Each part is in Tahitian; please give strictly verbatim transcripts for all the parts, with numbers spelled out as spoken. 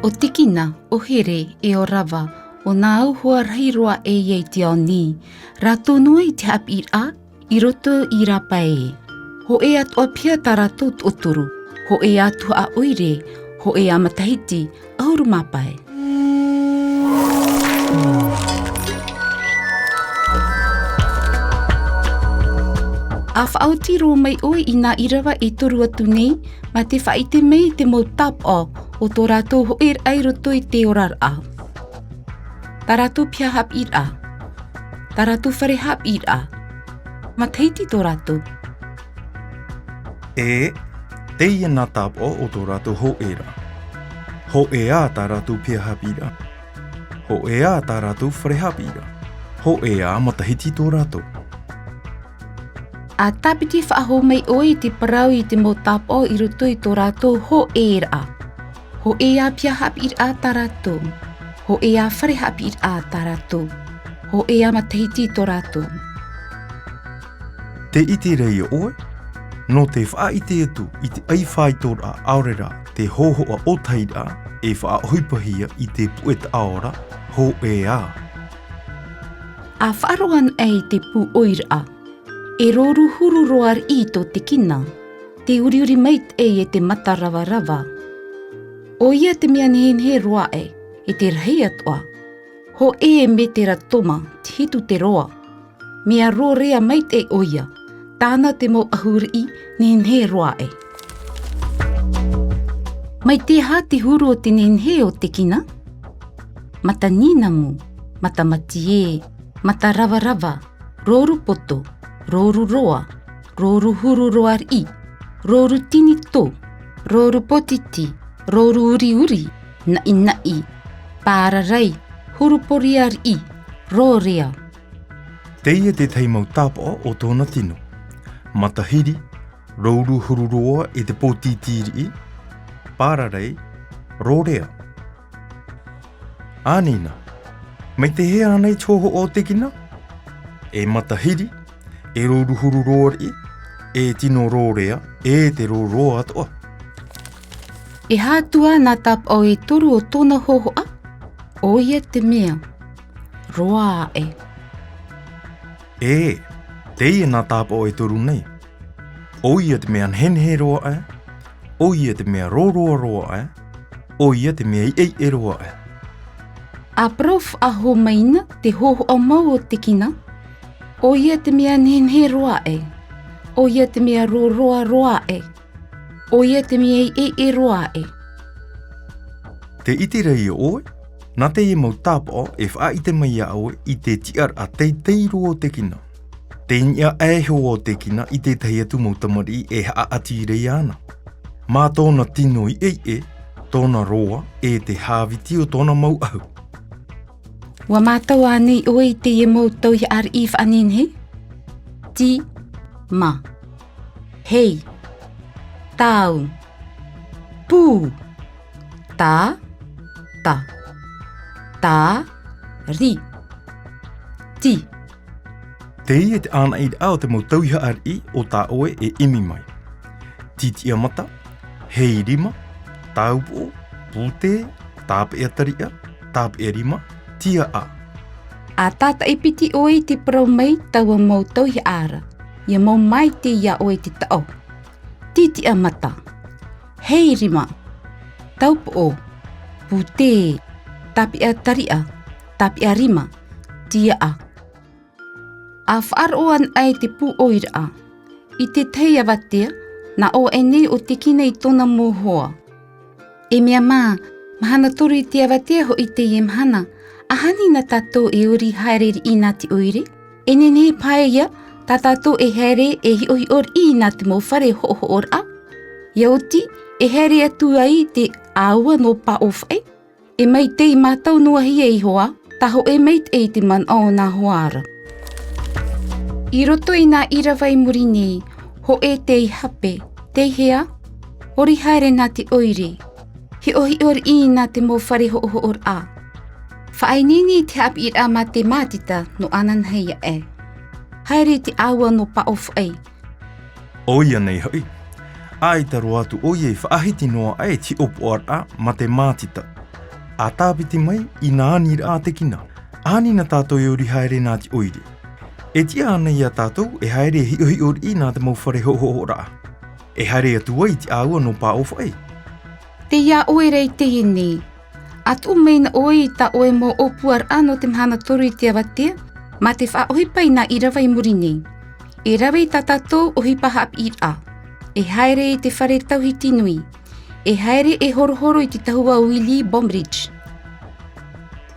ʻO Tikina, ʻo Here, e ʻo Rava, ʻo nā au hoa rahi roa ʻē ia i te ao nei, rātou noa i te haʻapiʻiraʻa i roto i rāpae. Hōʻē atoʻa paha tā rātou toʻotoru, hōʻē ā tuhaʻa ʻoire, hōʻē ā matahiti ʻahuru mā pae. ʻA faʻaoti roa mai ʻoe i nā ʻīrava e toru atu nei, mā te faʻaʻite mai i te mau tāpaʻo o tō rātou hōʻēraʻa i roto i te oraraʻa. Tā rātou pae haʻapiʻiraʻa. Tā rātou fare haʻapiʻiraʻa. Matahiti tō rātou. E, teie nā tāpaʻo o tō rātou hōʻēraʻa. Hōʻē ā tā rātou pae haʻapiʻiraʻa. Hōʻē ā tā rātou fare haʻapiʻiraʻa. Hōʻē ā matahiti tō rātou. ʻA tāpiti faʻahou mai ʻoe i te parau i te mau tāpaʻo i roto i tō rātou hōʻēraʻa. Hōʻē ā pae haʻapiʻiraʻa tā rātou. Hōʻē ā fare haʻapiʻiraʻa tā rātou. Hōʻē ā matahiti tō rātou. Tē ʻite ra ïa ʻoe, nō te faʻaʻite atu i te ʻaifāitoraʻa ʻaore rā te hōhoʻa ʻōtahiraʻa e faʻaʻohipahia i te puʻe taʻaora, hōʻē ā. ʻA faʻaroʻo anaʻe i te pūʻoiraʻa, e rōruhuru roa riʻi tō Tikina, tē uriuri maitaʻi e te mata ravarava. ʻOia te mea nehenehe roa aʻe, e te rahi atoʻa. Hōʻē mētera toma, te hitu te roa. Mea rōrea maitaʻi ʻoia, tāna te mau ʻahu riʻi nehenehe roa aʻe. Mai te aha te huru o te nehenehe o Tikina? Mata nīnamu, mata matie, mata ravarava, rōru poto, rōru roa, rōruhuru roa riʻi, rōru tinitō, rōru pōtiti, rōru uriuri, naʻinaʻi, pārarai, huru poria riʻi, rōrea. Teie te tahi mau tāpaʻo o tōna tino. Matahiri, rōruhuru roa e te pōtiti riʻi, pārarai, rōrea. ʻĀnei na, mai te aha ānei te hōhoʻa o Tikina? E matahiri, e rōruhuru roa riʻi, e tino rōrea, e te rōroa atoʻa. E aha atu ā nā tāpaʻo e toru o tōna hōhoʻa? ʻOia te mea roa aʻe. E, teie nā tāpaʻo e toru nei. ʻOia te mea nehenehe roa aʻe, ʻoia te mea rōroa roa aʻe, ʻoia te mea iʻeiʻe roa aʻe. ʻA parau faʻahou mai na te hōhoʻa mau o Tikina, ʻoia te mea nehenehe roa aʻe, ʻoia te mea rōroa roa aʻe, ʻoia te mea iʻeiʻe roa aʻe. Tē ʻite ra ïa ʻoe, nā teie mau tāpaʻo e faʻaʻite mai iā ʻoe i te tiʻaraʻa teitei roa o Tikina. Tei niʻa aʻe hoʻi Tikina i te tahi atu mau tamariʻi e haʻaʻati ra iāna. Mā tōna tino iʻeiʻe, tōna roa, e te hāviti o tōna mau ʻahu. ʻUa mātau ānei ʻoe i teie mau tauihaʻa riʻi faʻanehenehe? Ti, ma. Hei. Tau. Pū. Tā. Ta. Ta. Ri. Ti. Teie te ʻānaʻiraʻa o te mau tauihaʻa riʻi o tā ʻoe e ʻimi mai. Titiʻamata, hei rima, taupoʻo, pūtē, tāpeʻa tariʻa, tāpeʻa rima, tiaʻa. ʻA tātaʻi piti ʻoe i te parau mai taua mau tauihaʻa ra, ʻia mau maitaʻi iā ʻoe te taʻo. Titiʻamata, hei rima, taupoʻo, pūtē, tāpeʻa tariʻa, tāpeʻa rima, tiaʻa. ʻA faʻaroʻo anaʻe te pūʻoiraʻa. I te tahi avatea, nā ʻō aʻe nei ʻo Tikina i tōna mau hoa. E mea mā, mahana toru i te avatea hoʻi teie mahana, ʻa hani nā tātou e ori haere riʻi nā te ʻoire. E nehenehe paha ïa, tā tātou e haere e hiʻohiʻo riʻi nā te mau fare hoʻohoʻoraʻa. ʻIa oti, e haere atu ai te ʻāua nō Pāʻōfaʻi. E maitaʻi mātau noa hia iho ā, tā hōʻē maitaʻi i te manaʻo o nā hoa ra. I roto i nā ʻīrava i muri nei, hōʻē tei hape, tei hea, ori haere nā te ʻoire. Hiʻohiʻo riʻi nā te mau fare hoʻohoʻoraʻa. Faʻaineine i te haʻapiʻiraʻa mā te mātita nō ananahi aʻe. Haere i te ʻāua nō Pāʻōfaʻi. ʻOia nei hoʻi. ʻAita roa atu ʻoia i faʻahiti noa aʻe i te hiʻopoʻaraʻa mā te mātita. ʻA tāpiti mai i nā aniraʻa ʻātekina, ʻānina tātou e ori haere nā te ʻoire. E tiʻa ana iā tātou e haere e hiʻohiʻo riʻi nā te mau fare hoʻohoʻoraʻa. E haere atu ai i te ʻāua nō Pāʻōfaʻi. Tei iā ʻoe ra i teie nei. ʻA tuʻu mai na ʻoe i tā ʻoe mau ʻōpuaraʻa nō te mahana toru i te avatea, mā te faʻaʻohipa i nā ʻīrava i muri nei. E rave i tā tātou ʻohipa haʻapiʻiraʻa. E haere i te fare tauhiti nui. E haere e horohoro i te tahua Willie Bainbridge.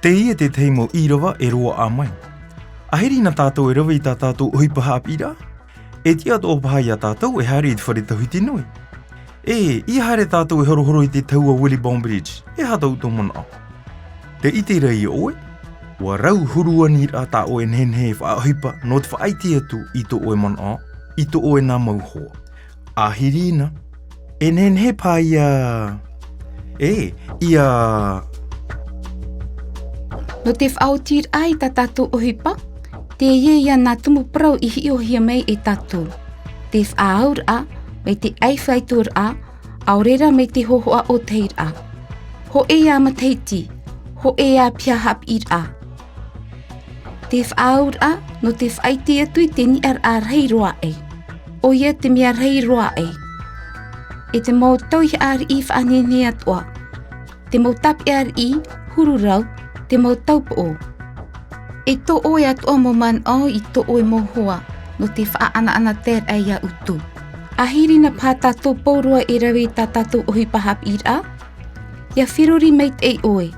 Teie tētahi mau ʻīrava e roaʻa mai. ʻAhiri na tātou e rave i tā tātou ʻohipa haʻapiʻiraʻa, e tiʻa atoʻa paha iā tātou e haere i te fare tauhiti nui. E, ʻia haere tātou e horohoro i te tahua Willie Bainbridge, e aha tō ʻoutou manaʻo? Tē ʻite ra ïa ʻoe, ʻua rau huru aniraʻa tā ʻoe nehenehe e faʻaʻohipa nō te faʻaʻite atu i tō ʻoe manaʻo, i tō ʻoe nā mau hoa. ʻAhiri na, e nehenehe paha ïa, e, ʻia. Nō te faʻaotiraʻa i tā tātou ʻohipa, teie ïa nā tumu parau i hiʻohia mai e tātou. Te faʻaauraʻa, mai te ʻaifaitoraʻa, ʻaore rā mai te hōhoʻa ʻōtahiraʻa. Hōʻē ā matahiti, hōʻē ā piha haʻapiʻiraʻa. Te faʻaauraʻa, nō te faʻaʻite atu i te niʻa raʻa rahi roa aʻe. ʻOia te mea rahi roa aʻe. E te mau tauihaʻa riʻi faʻanehenehe atoʻa. Te mau tāpeʻa riʻi, huru rau, te mau taupoʻo. E tō ʻoe atoʻa mau manaʻo i tō ʻoe mau hoa, nō te faʻaʻanaʻanataeraʻa iā ʻoutou. ʻAhiri na paha tātou pauroa e rave i tā tātou ʻohipa haʻapiʻiraʻa? ʻIa feruri maitaʻi ʻoe.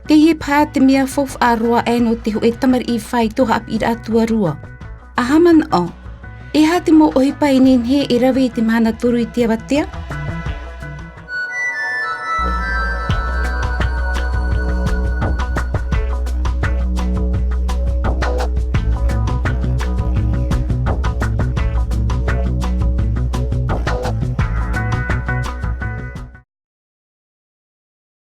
Teie paha te mea faufaʻa roa aʻe nō te hōʻē tamariʻi faito haʻapiʻiraʻa tuarua. ʻA haʻamanaʻo, e aha te mau ʻohipa e nehenehe e rave i te mahana toru i te avatea?